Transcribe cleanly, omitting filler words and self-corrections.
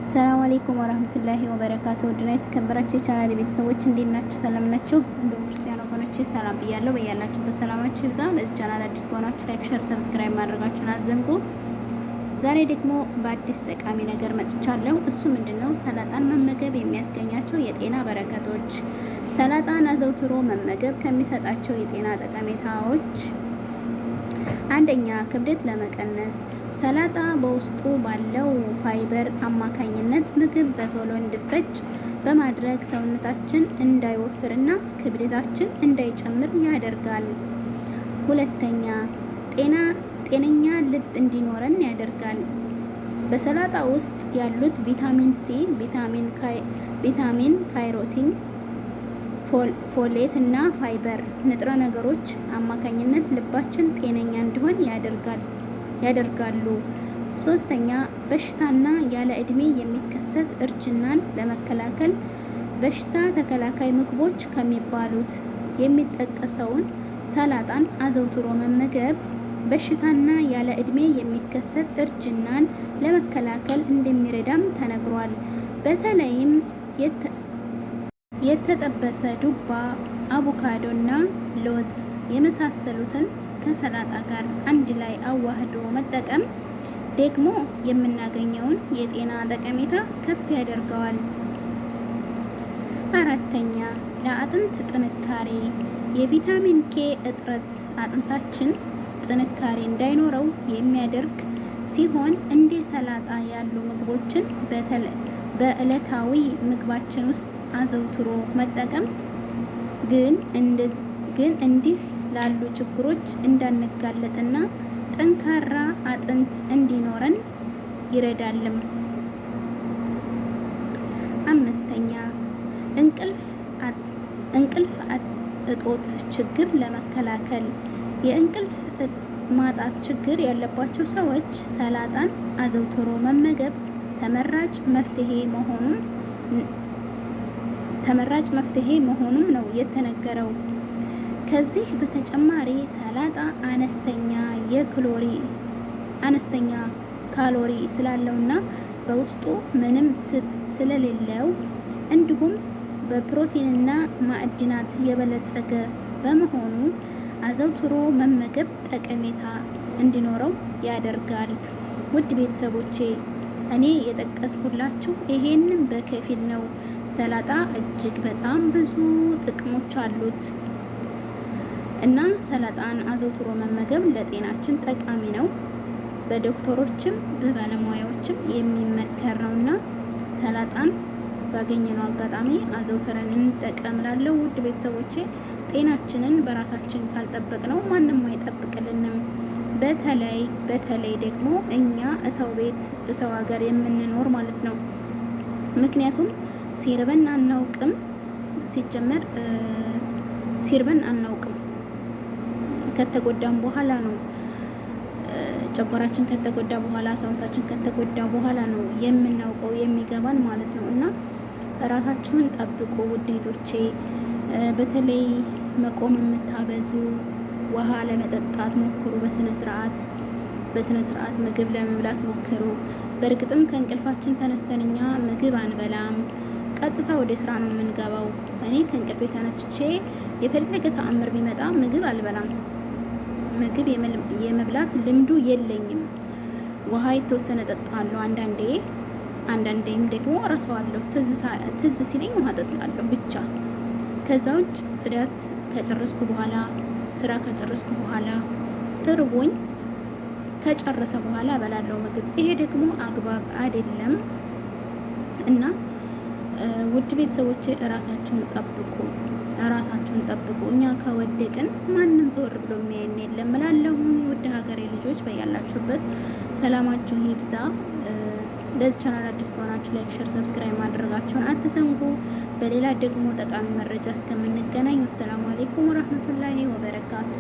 ሰላም አለይኩም ወራህመቱላሂ ወበረካቱ። ውድና የተከበራችሁ የቻናል ቤተሰቦች እንዴት ናችሁ? ሰላም ናችሁ? እንዲሁም ክርስቲያን ወገኖቼ ሰላም ብያለሁ። በያላችሁበት ሰላማችሁ ይብዛ። ለዚህ ቻናል አዲስ ከሆናችሁ like፣ share፣ subscribe ማድረጋችሁን አትዘንጉ። ዛሬ ደግሞ በአዲስ ጠቃሚ ነገር መጥቻለሁ። እሱ ምንድነው? ሰላጣን መመገብ የሚያስገኛቸው የጤና በረከቶች። ሰላጣን አዘውትሮ መመገብ ከሚሰጣቸው የጤና ጠቀሜታዎች አንደኛ፣ ክብደት ለመቀነስ። ሰላጣ በውስጡ ባለው ፋይበር አማካኝነት ምግብ በቶሎ እንዲፈጭ በማድረግ ሰውነታችን እንዳይወፍርና ክብደታችን እንዳይጨምር ያደርጋል። ሁለተኛ፣ ጤነኛ ልብ እንዲኖረን ያደርጋል። በሰላጣ ውስጥ ያሉት ቪታሚን ሲ፣ ቪታሚን ካሮቲን፣ folate እና ፋይበር ንጥረ ነገሮች አማካኝነት ልባችን ጤነኛ እንዲሆን ያደርጋሉ። ሶስተኛ፣ በሽታና ያለ እድሜ የሚከሰት እርጅናን ለመከላከል በሽታ ተከላካይ ምግቦች ከሚባሉት የሚጠቀሰውን ሰላጣን አዘውትሮ መመገብ በሽታና ያለ እድሜ የሚከሰት እርጅናን ለመከላከል እንደሚረዳም ተነግሯል። በተለይም የተጠበሰ ዱባ፣ አቮካዶ እና ሎዝ የመሳሰሉትን ከሰላጣ ጋር አንድ ላይ አዋህዶ መጠቀም ደግሞ የምናገኘውን የጤና ጠቀሜታ ከፍ ያደርገዋል። አራተኛ፣ ለአጥንት ጥንካሬ። የቪታሚን ኬ እጥረት አጥንታችን ጥንካሬ እንዳይኖረው የሚያደርግ ሲሆን እንደ ሰላጣ ያሉ ምግቦችን በዕለታዊ ምግባችን ውስጥ አዘውትሮ መጠቀም ግን እንዲህ ላሉ ችግሮች እንዳንጋለጥና ጠንካራ አጥንት እንዲኖረን ይረዳልም። አምስተኛ፣ እንቅልፍ እጦት ችግር ለመከላከል። የእንቅልፍ ማጣት ችግር ያለባቸው ሰዎች ሰላጣን አዘውትሮ መመገብ ተመራጭ መፍትሄ መሆኑም ነው የተነገረው። ከዚህ በተጨማሪ ሰላጣ አነስተኛ ካሎሪ ስላለውና በውስጡ ምንም ስብ ስለሌለው እንዲሁም በፕሮቲንና ማዕድናት የበለጸገ በመሆኑ አዘውትሮ መመገብ ጠቀሜታ እንዲኖረው ያደርጋል። ውድ ቤተሰቦቼ፣ እኔ የጠቀስኩላችሁ ይሄንን በከፊል ነው። ሰላጣ እጅግ በጣም ብዙ ጥቅሞች አሉት እና ሰላጣን አዘውትሮ መመገብ ለጤናችን ጠቃሚ ነው። በዶክተሮችም በባለሙያዎችም የሚመከር ነውና ሰላጣን ባገኘነው አጋጣሚ አዘውትረን እንጠቀም እላለሁ። ውድ ቤተሰቦቼ፣ ጤናችንን በራሳችን ካልጠበቅነው ማንም አይጠብቅልንም። በተለይ በተለይ ደግሞ እኛ እሰው ቤት እሰው ሀገር የምንኖር ማለት ነው። ምክንያቱም ሲርበን አናውቅም። ሲጀመር ሲርበን አናውቅም። ከተጎዳም በኋላ ነው፣ ጨጓራችን ከተጎዳ በኋላ፣ ሰውነታችን ከተጎዳ በኋላ ነው የምናውቀው የሚገባን ማለት ነው። እና ራሳችሁን ጠብቁ ውዴቶቼ። በተለይ መቆም የምታበዙ ውሃ ለመጠጣት ሞክሩ። በስነ ስርዓት ምግብ ለመብላት ሞክሩ። በእርግጥም ከእንቅልፋችን ተነስተን እኛ ምግብ አንበላም፣ ቀጥታ ወደ ስራ ነው የምንገባው። እኔ ከእንቅልፌ ተነስቼ የፈለገ ተአምር ቢመጣ ምግብ አልበላም። ምግብ የመብላት ልምዱ የለኝም። ውሃ የተወሰነ ጠጣለሁ አንዳንዴ፣ አንዳንዴም ደግሞ እረሳዋለሁ። ትዝ ሲለኝ ውሃ ጠጣለሁ ብቻ። ከዛ ውጭ ጽዳት ከጨረስኩ በኋላ፣ ስራ ከጨረስኩ በኋላ፣ እርቦኝ ከጨረሰ በኋላ እበላለሁ ምግብ። ይሄ ደግሞ አግባብ አይደለም እና ውድ ቤተሰቦቼ እራሳችሁን ጠብቁ፣ እራሳችሁን ጠብቁ። እኛ ከወደቅን ማንም ዞር ብሎ የሚያየን የለም እላለሁ። ውድ ሀገሬ ልጆች በያላችሁበት ሰላማችሁ ይብዛ። ለዚህ ቻናል አዲስ ከሆናችሁ like፣ share፣ subscribe ማድረጋችሁን አትዘንጉ። በሌላ ደግሞ ጠቃሚ መረጃ እስከምንገናኝ ወሰላሙ አሌይኩም ወራህመቱላሂ ወበረካቱ።